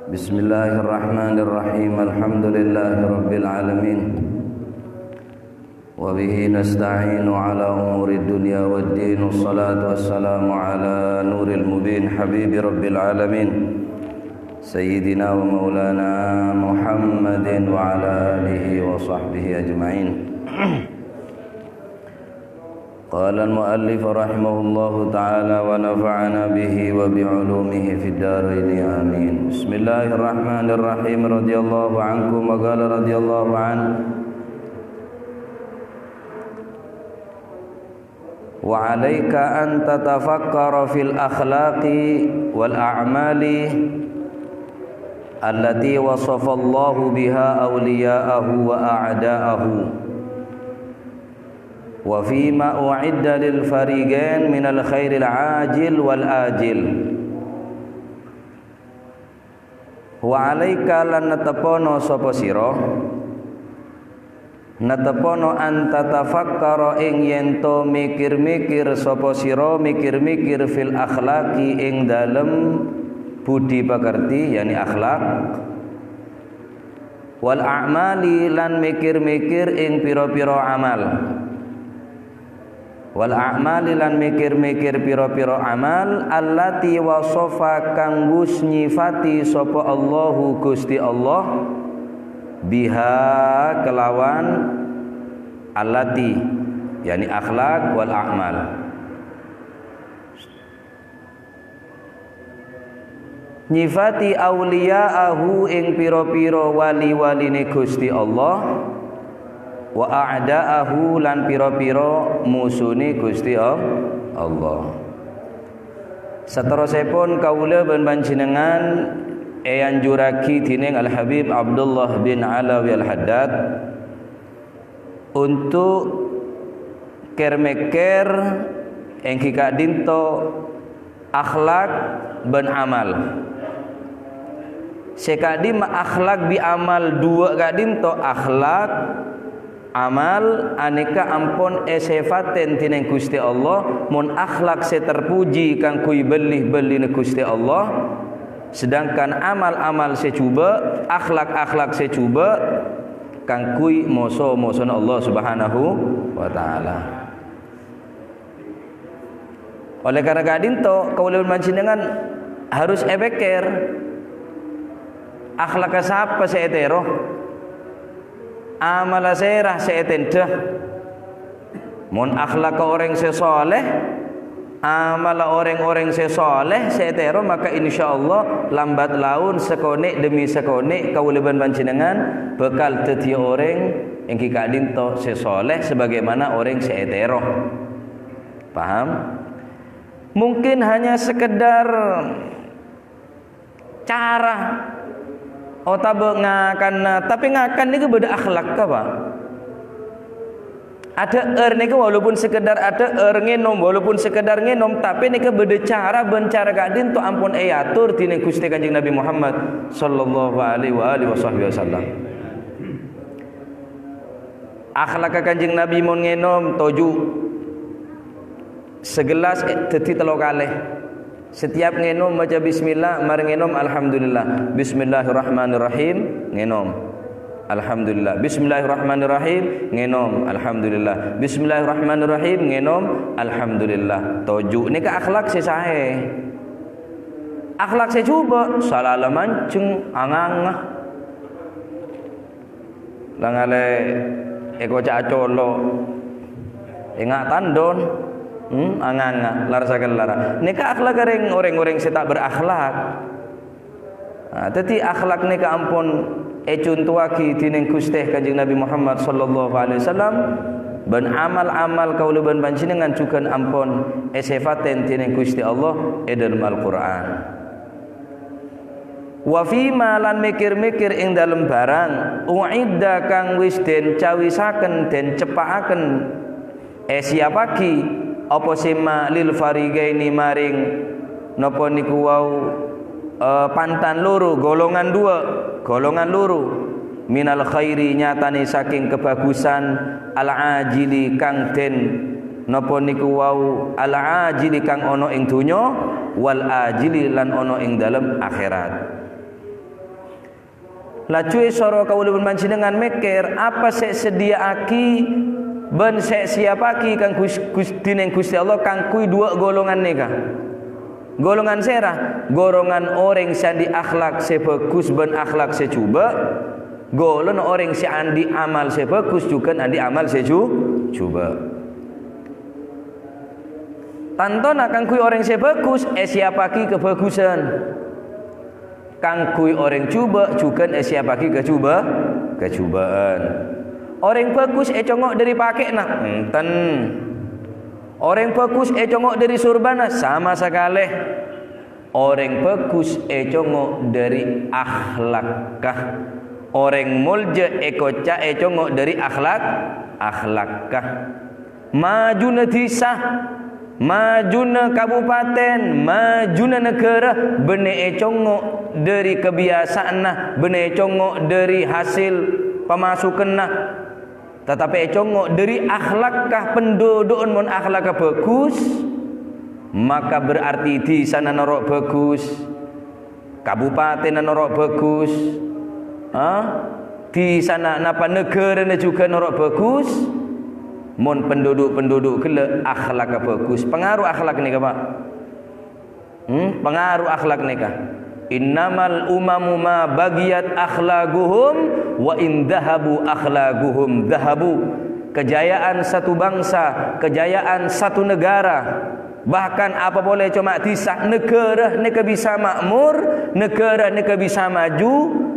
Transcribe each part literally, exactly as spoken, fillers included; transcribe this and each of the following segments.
بسم الله الرحمن الرحيم. الحمد لله رب العالمين. وبه نستعين على أمور الدنيا والدين. والصلاة والسلام على نور المبين حبيب رب العالمين سيدنا ومولانا محمد وعلى آله وصحبه أجمعين. قال المؤلف رحمه الله تعالى ونفعنا به وبعلومه في الدارين آمين. بسم الله الرحمن الرحيم. رضي الله عنكم وقال رضي الله عنه: وعليك أن تتفكر في الأخلاق والأعمال التي وصف الله بها أولياءه وأعداءه. Wa fima u'idda lil fariqain minal khairil ajil wal ajil. Wa alaika, lan netteppono sapa sira, netteppono an tatafakkara, ing yen to mikir-mikir sapa sira, mikir-mikir fil akhlaqi, ing dalem budi pekerti, yakni akhlak. Wal a'mali, lan mikir-mikir ing pira-pira amal. Wal a'mali, lan mikir-mikir pira-pira amal, allati wasofa, kang wus nyifati sapa Allahu, Gusti Allah, biha, kelawan allati, yakni akhlak, wal a'mal. Nyifati auliya'ahu, ing pira-pira wali-waline Gusti Allah, wa a'da'ahu, lan pira-pira musune Gusti Al-, Allah. Saterrossèpon kaulâ bân panjhennengngan èanjurraghi dhinèng Al-Habib Abdullah bin Alawi Al-Haddad untuk kèr-mèkkèr èngghi ka'dhinto akhlak bân amal. Sè ka'dhimma akhlak bi' amal, duwâ' ka'dhinto akhlak, amal, anèka ampon èsèfatè dhinèng Ghustè Allah, mon akhlak sè terpuji kaangghuy bâli-bâlina Ghustè Allah, sedangkan amal-amal sè jhubâ', akhlak-akhlak sè jhubâ', kaangghuy moso-mosona Allah Subhanahu wa Ta'ala. Oleh karena ka'dhinto, kaulâ bân panjhennengngan harus èpèkkèr, akhlakka sapa sè ètèro? Amalla sèra sè ètèndhâ? Mon akhlakka orèng sè sholèh, amalla orèng-orèng sè sholèh sè ètèro, maka insyaallah lambat laun sakonè' dhemmi sakonè' kaulâ bân panjhennengngan bhâkal dhâddhiyâ orèng èngghi ka'dhinto sè sholèh sabagaimana orèng sè ètèro. Paham? Mungkin hanya sekedar cara otabâ ngakanna, tapè ngakan nèko bâdâ akhlakka, Pak. Adhâ'âr nèko walaupun sekedar adhâ'âr, ngènom walaupun sekedar ngènom, tapè nèko bâdâ cara bân cara ka'dhinto ampon èator dhinèng Ghustè Kanjeng Nabi Muhammad sallallahu alaihi wa alihi wasahbihi wasallam. Akhlakka Kanjeng Nabi mon ngènom, toju'. Segelas, eh, dhâddhi tello kalè. Setiap ngènom maca bismillah, marè ngènom alhamdulillah. Bismillahirrahmanirrahim, ngènom. Alhamdulillah. Bismillahirrahmanirrahim, ngènom. Alhamdulillah. Bismillahirrahmanirrahim, ngènom. Alhamdulillah. Toju'. Nèka akhlak sè saè. Akhlak sè jhubâ', salala manjheng, anganga. La ngalè èkoca' colo', enga' tandon, hmm, anganga, lar-sakellar. Nèka akhlak orèng, orèng-orèng sè ta' berakhlak. Nah, dhâddhi akhlak nèka ampon ècontowaghi dhinèng Ghustè Kanjeng Nabi Muhammad sallallahu alaihi wasallam, bân amal-amal kaulâ bân panjhennengngan jhughân ampon èsèfatè dhinèng Ghustè Allah è dhâlem Al-Qur'an. Wa fima, lan mèkkèr-mèkkèr ing dhâlem bhârâng, u'idda, kang wis den cawisaken, den ceppa'aken, èsiyapaghi, apa sè ma lil fariqaini, maring napa niku wau, eh, pantan loro, golongan duwâ', golongan loro, minal khairi, nyatanè sakèng kabhâghusân, al ajili, kang den napa niku wau al ajili kang ana ing dhunnya, wal ajili lan ana ing dhâlem akhèrat. Laju èsoro kaulâ bân panjhennengngan mèkkèr apa sè èsadhiyâ'aghi bân sè èsiyappaghi kaangghuy Gus-, Gus-, dhinèng Ghustè Allah kaangghuy duwâ' golongan nèka. Golongan sèra? Golongan orèng sè andi' akhlak sè bhâghus bân akhlak sè jhubâ'. Golongan orèng sè andi' amal sè bhâghus jhughân andi' amal sè jhu-, jhubâ'. Tantona kaangghuy orèng sè bhâghus èsiyappaghi kabhâghusân. Kaangghuy orèng jhubâ' jhughân èsiyappaghi kajhubâ-, kajhubâ'ân. Orèng bhâghus ècongngo' dhâri pakè'na? Enten. Orèng bhâghus ècongngo' dhâri sorbhâna? Sama sakalè. Orèng bhâghus ècongngo' dhâri akhlakka. Orèng molja èkoca' ècongngo' dhâri akhlak, akhlakka. Majuna dhisa, majuna kabupatèn, majuna naghârâ bânnè ècongngo' dhâri kabiyasa'anna, bânnè ècongngo' dhâri hasil pamasukanna, tatapè ècongngo' dhâri akhlakka, penduduk mon akhlakka bhâghus, maka berarti dhisana noro' bhâghus. Kabupatènna noro' bhâghus, ha? Dhisana napa naghârâna jhughân noro' bhâghus. Mon penduduk-penduduk ghellâ' akhlakka bhâghus, pangaro akhlak nèka, Pak. Hmm, pangaro akhlak nèka. "Innamal umamu ma baghiyat akhlaquhum, wa in dhahabu akhlaquhum dhahabu." Kejayaan satu bangsa, kejayaan satu negara, bahkan apa polè coma dhisa, naghârâ nèka bisa makmur, naghârâ nèka bisa maju,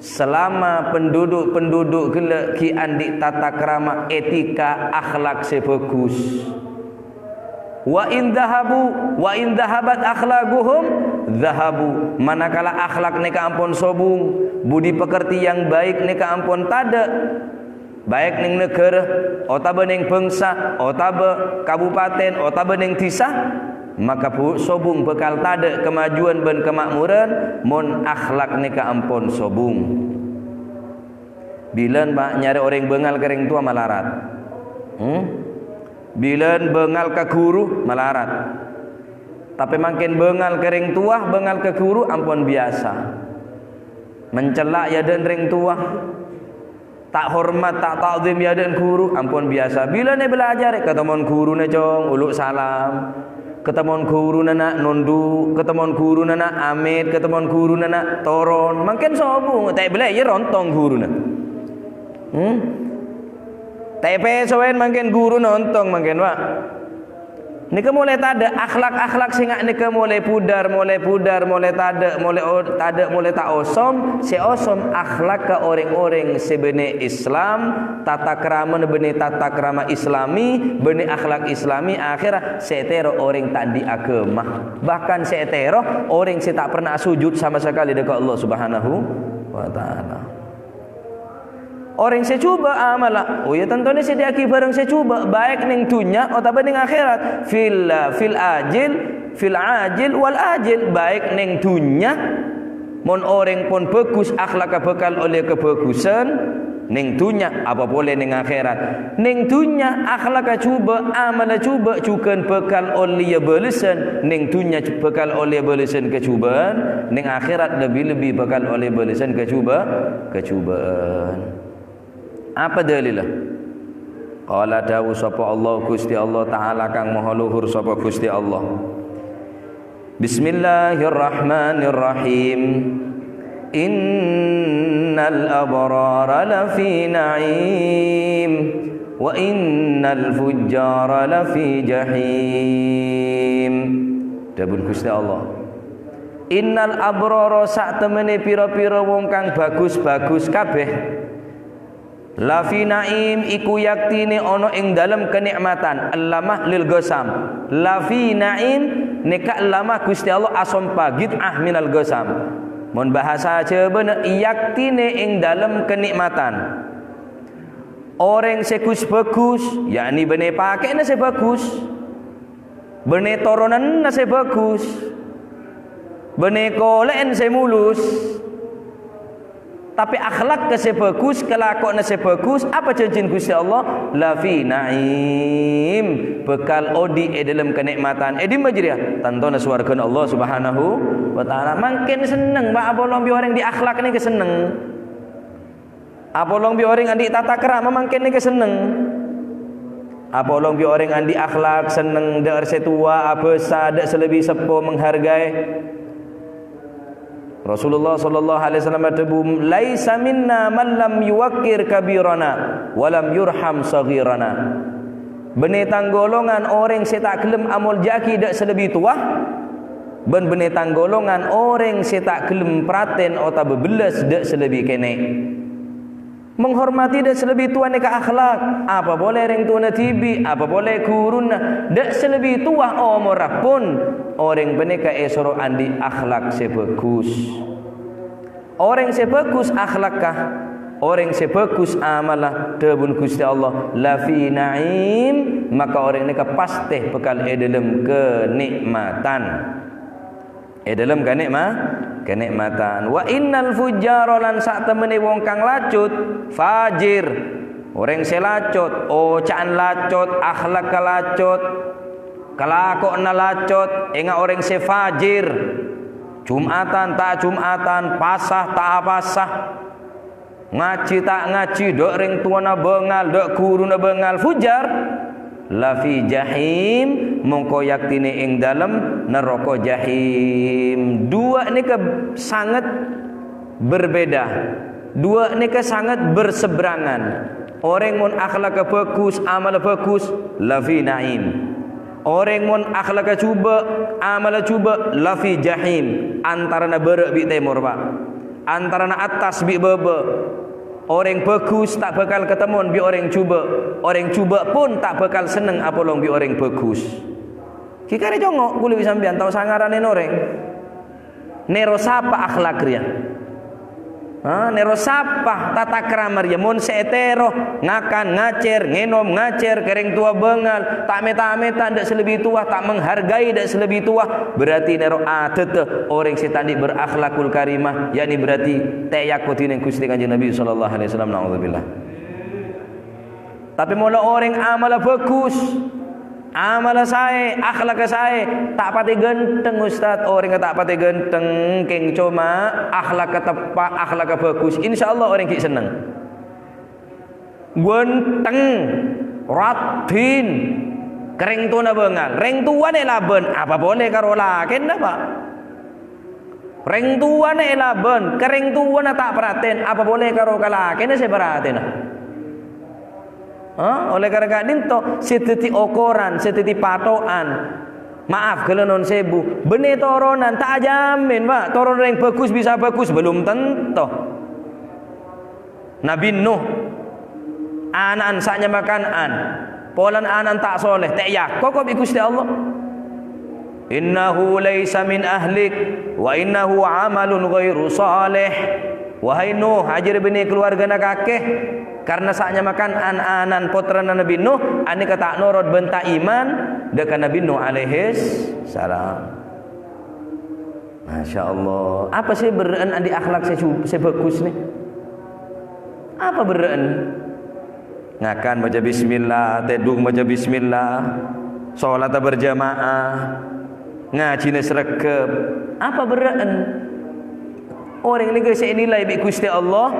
selama penduduk-penduduk ghellâ' ghi' andi' tata krama, etika, akhlak sè bhâghus. "Wa in dhahabu, wa in dhahabat akhlaquhum dhahabu." Manakala akhlak nèka ampon sobung, budi pekerti yang baik nèka ampon tadâ', baik neng naghârâ, otabâ neng bangsa, otabâ kabupatèn, otabâ neng dhisa, maka bu-, sobung bhâkal tadâ' kamajuwân bân kamakmurân mon akhlak nèka ampon sobung. Bilân, Pak, nyarè orèng bângal ka rèng towa malarat. Hmm? Bilân bângal ka ghuru malarat. Tapè mangkèn bângal ka rèng towa, bângal ka ghuru ampon biyasa. Mencella' è adâ'na rèng towa. Ta' hormat, ta' ta'zim è adâ'na ghuru, ampon biyasa. Bilân èbâlâjârè, katemmo ghuruna, Cong, olo' salam. Katemmo ghuruna, na', nondhu'. Katemmo ghuruna, na', amèt. Katemmo ghuruna, na', toron. Mangkèn sobung, ta' èbâlâjâr ontong ghuruna. Hmm? Ta' èpèsowèn mangkèn ghuruna ontong mangkèn, Pak. Nèka molaè tadâ', akhlak-akhlak sè nga' nèka molaè pudar, molaè pudar, molaè tadâ', molaè o-, tadâ', molaè ta' osom. Sè osom akhlakka orèng-orèng sè bânnè Islam, tata kramana bânnè tata krama Islami, bânnè akhlak Islami, akhèrra sè ètèro orèng ta' andi' aghâma. Bahkan sè ètèro orèng sè ta' pernah asojud sama sakalè dâ' ka Allah Subhanahu wa Ta'ala. Orèng sè jhubâ' amalla, oh ya, tantona sèdhiyâ'aghi bhârâng sè jhubâ', baik neng dhunnya otabâ neng akhèrat. Fil, fil ajil, fil ajil wal ajil, baik neng dhunnya, mon orèng pon bhâghus akhlakka bhâkal ollèya kabhâghusân neng dhunnya, apa polè neng akhèrat. Neng dhunnya akhlakka jhubâ', amalla jhubâ', jhughân bhâkal ollèya bâlessân, neng dhunnya bhâkal ollèya bâlessân kajhubâ'ân, neng akhèrat lebbi-lebbi bhâkal ollè bâlessân kajhubâ-, kajhubâ'ân. Apa dalilla? Qala, dawuh sapa Allah, Ghustè Allah Ta'ala kang maha luhur sapa Ghustè Allah. Bismillahirrahmanirrahim. Innal abrara lafi na'im, wa innal fujjara lafi jahim. Dawuh Ghustè Allah. Innal abrara, satemene pira-pira wong kang bagus-bagus kabeh. Lafi na'im, iku yaktine ana ing dalem kanikmatan. Allamah lil qasam. Lafi na'im neka allamah Gusti Allah asompa, qit'ah minal qasam. Mon bahasa Jabana, yaktine ing dalem kanikmatan. Oreng se gus-bagus, yakni bene pakena se bagus, bene toronanna se bagus, bene kole'en se mulus, Tapè akhlakka sè bhâghus, kalakowanna sè bhâghus, apa jhânjhina Ghustè Allah? "Lafi na'im." Bhâkal odi' è dhâlem kanè'matan. È dimma jârèya? Tantona sowarghâna Allah Subhanahu wa Ta'ala. Mangkèn senneng, Pak, apolong bi' orèng andi' akhlak nèka senneng. Apolong bi' orèng andi' tata krama mangkèn nèka senneng. Apolong bi' orèng andi' akhlak senneng, dâ'âr sè towa, abhâsa, dâ' sè lebbi seppo, menghargai. Rasulullah sallallahu alaihi wasallam adhâbu, "Laisa minna man lam yuwaqqir kabirana wa lam yurham saghirana." Bânnè tang golongan orèng sè ta' ghellem amolja'aghi dâ' sè lebbi towa, bân bânnè tang golongan orèng sè ta' ghellem pratèn otabâ bellas dâ' sè lebbi kènè'. Menghormati dâ' sè lebbi towa nèka akhlak. Apa polè rèng towana dhibi', apa polè ghuruna, dâ' sè lebbi towa omorra pon, orèng panèka èsoro andi' akhlak sè bhâghus. Orèng sè bhâghus akhlakka, orèng sè bhâghus amalla, dhâbuna Ghustè Allah, "Lafi na'im," maka orèng nèka pastè bhâkal è dhâlem kanè'matan. È dhâlem kanè'ma-, kanè'matan. "Wa innal fujjara," lan satemmenna wong kang lacut, fajir. Orèng sè lacut, oca'na lacut, akhlakka lacut, kalakowanna lacut, enga' orèng sè fajir. Jum'atan ta' Jum'atan, pasa ta' apasa. Ngajhi ta' ngajhi, dâ' rèng towana bângal, dâ' ghuruna bângal, fujjar, "lafi jahim," mongko yaktine ing dalem naraka jahim. Dua nèka sanget berbeda. Dua nèka sanget berseberangan. Orèng mon akhlakka bhâghus, amalla bhâghus, "lafi naim." Orèng mon akhlakka jhubâ', amalla jhubâ', "lafi jahim." Antarana bârâ' bi' tèmor, Pak. Antarana attas bi' bâbâ. Orèng bhâghus ta' bhâkal katemmowan bi' orèng jhubâ'. Orèng jhubâ' pon ta' bhâkal senneng apolong bi' orèng bhâghus. Ghi' karè congo', kaulâ bi' sampèyan tao sangaranèn orèng. Nèro sapa akhlak rèya? Ha, nèro sapa tata krama rèya? Mon sè ètèro, ngakan, ngacèr, ngènom, ngacèr, ka rèng towa bângal, ta' mèt-amètan dâ' sè lebbi towa, ta' menghargai dâ' sè lebbi towa, berarti nèro adatta orèng sè ta' andi' berakhlakul karimah, yakni berarti ta' èako dhinèng Ghustè Kanjeng Nabi sallallahu alaihi wasallam, naudzubillah. Tapè mola orèng amalla bhâghus, amalla saè, akhlakka saè, ta' patè ghântheng, Ustad. Orèngnga ta' patè ghântheng, kèng coma akhlakka teppa', akhlakka bhâghus. Insyaallah orèng ghi' senneng. Ghântheng, raddhin, ka rèng towana bângal. Rèng towana èlabân, apa polè karo lakèna, Pak? Rèng towana èlabân, ka rèng towana ta' paratèn, apa polè karo ka lakèna sè paratèna? Ha? Oleh karana ka'dinto, sè dhâddhi okoran, sè dhâddhi patho'an, maaf, ghellâ' non sèbu, bânnè toronan, ta' ajhâmin, Pak. Toron rèng bhâghus bisa bhâghus, belum tentu. Nabi Nuh, ana'na sè anyama Kan'an, polana ana'na ta' soleh, ta' èako bi' Ghustè Allah. "Innahu laisa min ahlik, wa innahu amalun ghairu saleh." Wahai Nuh, ajhâr bânnè kalowarghâna kakè, karna sè anyama Kan'an, ana'na pottrana Nabi Nuh, anèka ta' norot bân ta' iman dâ' ka Nabi Nuh alaihis salam. Masya Allah. Apa sè berrâ'ân andi' akhlak sè ju-, sè bhâghus nè? Apa berrâ'ân? Ngakan maca bismillah, tèdung maca bismillah, sholata berjamaah, ngajhina sregep. Apa berrâ'ân? Orèng nèka sè ènilai bi' Ghustè Allah,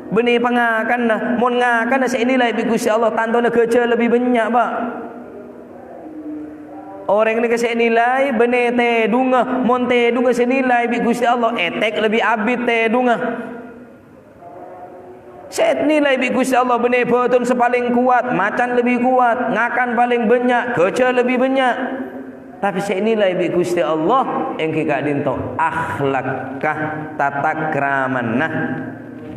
bânnè pangakanna. Mon ngakanna sè ènilai bi' Ghustè Allah, tantona ghâjâ lebbi bânnya', Pak. Orèng nèka sè ènilai bânnè tèdungnga, mon tèdungnga sè ènilai bi' Ghustè Allah, ètèk lebbi abit tèdungnga. Sè ènilai bi' Ghustè Allah bânnè bâdân sè palèng kowat, macan lebbi kowat, ngakan palèng bânnya', ghâjâ lebbi bânnya'. Tapè sè ènilai bi' Ghustè Allah èngghi ka'dinto akhlakka, tata kramana.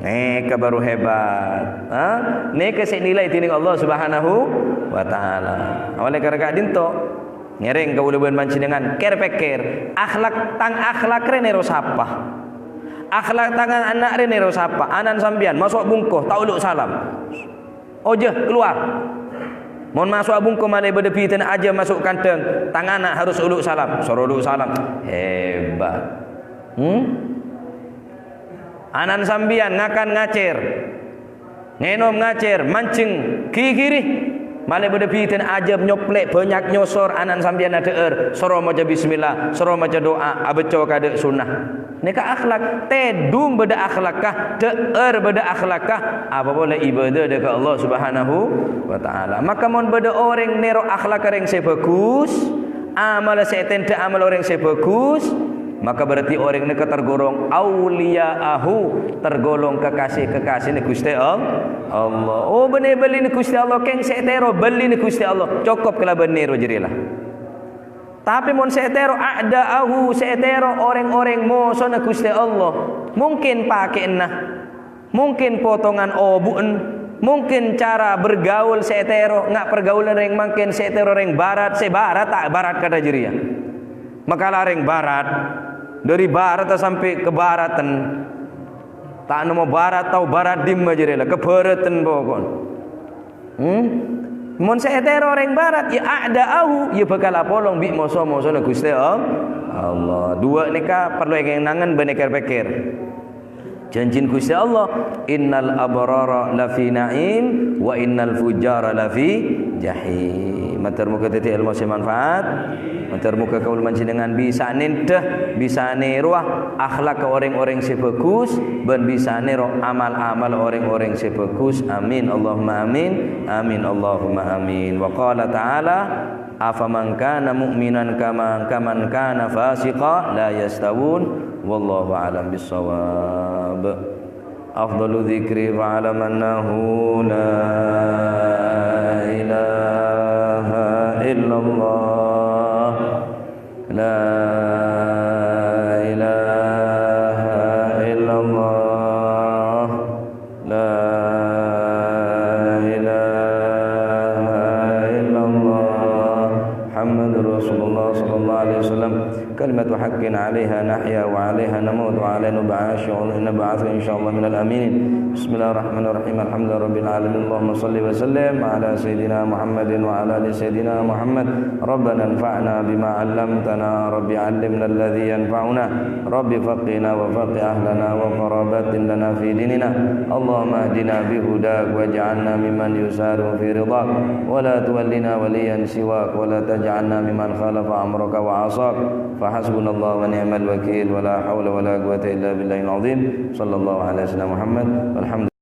Nèka bhuru hebat. Ha? Nèka sè ènilai dhinèng Allah Subhanahu wa Ta'ala. Oleh karana ka'dinto, ngèrèng kaulâ bân panjhennengngan, kèr-pèkkèr, akhlak, tang akhlak rè nèro sapa? Akhlak tang ana' rè nèro sapa? Ana'na sampèyan maso' bungko, ta' olo' salam. Ojâ, keluar. Mon maso' bungko malè bâdâ bhidhâna ajâm maso' kandhâng, tang ana' harus olo' salam. Soro olo' salam. Hebat. Hmm? Ana'na sampèyan ngakan ngacèr, ngènom ngacèr, manjheng ghighiri. Malè bâdâ bhidhâna ajâm nyoplè' bânnya' nyosor, ana'na sampèyan adhâ'âr, soro maca bismillah, soro maca du'a, abâcco kadâ' sunnah. Nèka akhlak, tèdung bâdâ akhlakka, dhâ'âr bâdâ akhlakka, apa polè ibâdâ dâ' ka Allah Subhanahu wa Ta'ala. Maka mon bâdâ orèng nèro akhlak orèng sè bhâghus, amalla sè ètendhâ amal orèng sè bhâghus, maka berarti orèng nèka tergolong auliya'ahu, tergolong kekasih-kekasihna Ghustè All-, Allah. Oh, bânnè bâlina Ghustè Allah, kèng sè ètèro bâlina Ghustè Allah, cokop kalabân nèro jârèya la. Tapè mon sè ètèro a'da'ahu, sè ètèro orèng-orèng mosona Ghustè Allah, mungkin pakè'anna, mungkin potongan obu'en, mungkin cara bergaul sè ètèro, nga' pergaulan rèng mangkèn sè ètèro rèng barat, sè barat ta' barat kadhâ' jârèya. Makala rèng barat, dâri barat sampè' ka baraten, ta' nemmo barat tao barat dimma jârèya la, ka baraten poko'na. Hmm? Mon sè ètèro orèng barat, ya a'da'ahu, ya bhâkal apolong bi' moso-mosona Ghustè All-, Allah. Duwâ' nèka parlo èkèng-èkèngan bân èkèr-pèkkèr. Jhânjhina Ghustè Allah, "Innal abrara lafi na'im, wa innal fujjara lafi jahim." Mator moghâ dhâddhi èlmo sè manfaat. Mator moghâ kaulâ panjhennengngan bisa nèndhâ, bisa nèrowa akhlak ka orèng-orèng sè bhâghus, bân bisa nèro amal-amal orèng-orèng sè bhâghus. Amin, Allahumma amin. Amin, Allahumma amin. Wa qala ta'ala, "Afaman kana mu'minan kama, kaman kana fasiqa la yastawun." Wallahu a'lam bissawab. Afdalu dzikri fa'lam annahu la ilaha illallah. La ilaha illallah. La ilaha illallah. Muhammadur Rasulullah sallallahu alaihi wasallam. Kalimatu haqqin 'alaiha nahya wa 'alaiha namutu wa 'alaiha nub'atsu, nub'atsu insyaallah minal aminin. Bismillahirrahmanirrahim. Alhamdulillahirabbil alamin. Allahumma shalli wa sallim ala sayyidina Muhammadin wa ala ali sayyidina Muhammad. Rabbana anfa'na bima 'allamtana. Rabbi 'allimna alladzi yanfa'una. Rabbi faqqihna wa faqqih ahlana wa qarabatin lana fi dinina. Allahumma ihdina bi hudak waj'alna mimman yusari'u fi ridhak. Wa la tuwallina waliyan siwak. Wa la taj'alna mimman khalafa amraka wa 'asak. Fa hasbunallahu wa ni'mal wakil. Wa la haula wa la quwwata illa billahil azim. Sallallahu ala sayyidina Muhammad. Walhamdulillah.